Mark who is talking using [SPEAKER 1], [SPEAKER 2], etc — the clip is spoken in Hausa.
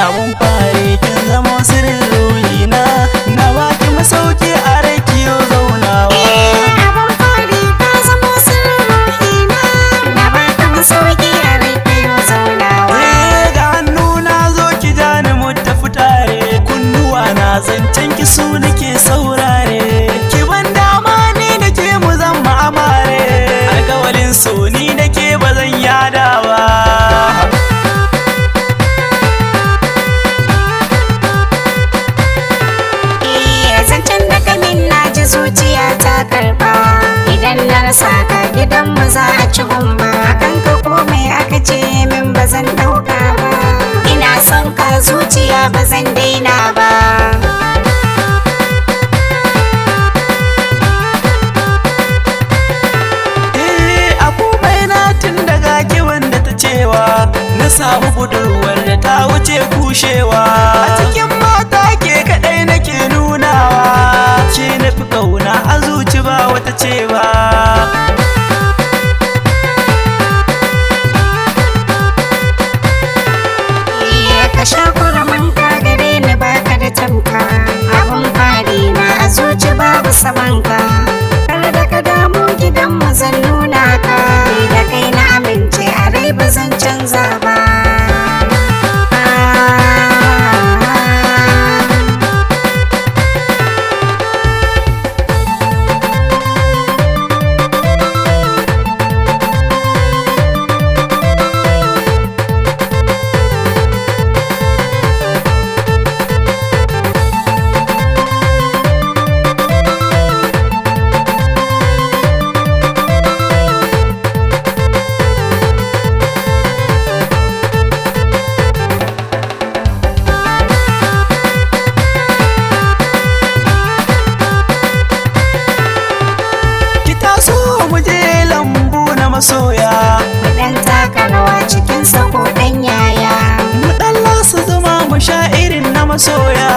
[SPEAKER 1] Abun fari kin zama sirrin ruhina, na baki masauki a rai kiyo zaunawa.
[SPEAKER 2] Abun fari ka zamo sirrin ruhina, na baka masauki a rai kayo zaunawa.
[SPEAKER 1] Eh, ga hannu na zo ki ja ni mu tafi tare, kunnuwa na zancen ki su nake saurare. Ki ban dama ni da ke mu zama amare, alkawalin so ni da ke ba zan yada ba.
[SPEAKER 2] Eh, zancen da kamin na ji zuciya ta karba. Idan na rasa ka gidan mu za a ci gumba. Akan ka komai aka ce min ba zan dauka ba. Ina son ka zuciya ba zan daina ba.
[SPEAKER 1] Eh, a komai na tun daga ki wanda ta cewa na samu budurwar da ta wuce kushewa. A cikin mata ke kadai nake nunawa, ke na fi kauna a zuci ba wata cewa.
[SPEAKER 2] Eh, ka sha kurmin ka gare ni baka da tamka. Abun fari na a zuci babu samanka. Kar da ka damu gidan mu zan nuna ka. Ni da kai na amince a rai ba zan canza ba.
[SPEAKER 1] Ki taso mu je lambu na masoya,
[SPEAKER 2] Mu ɗan taka rawa cikin sako ɗan yaya.
[SPEAKER 1] mu dan lasa zama mu sha irin na masoya.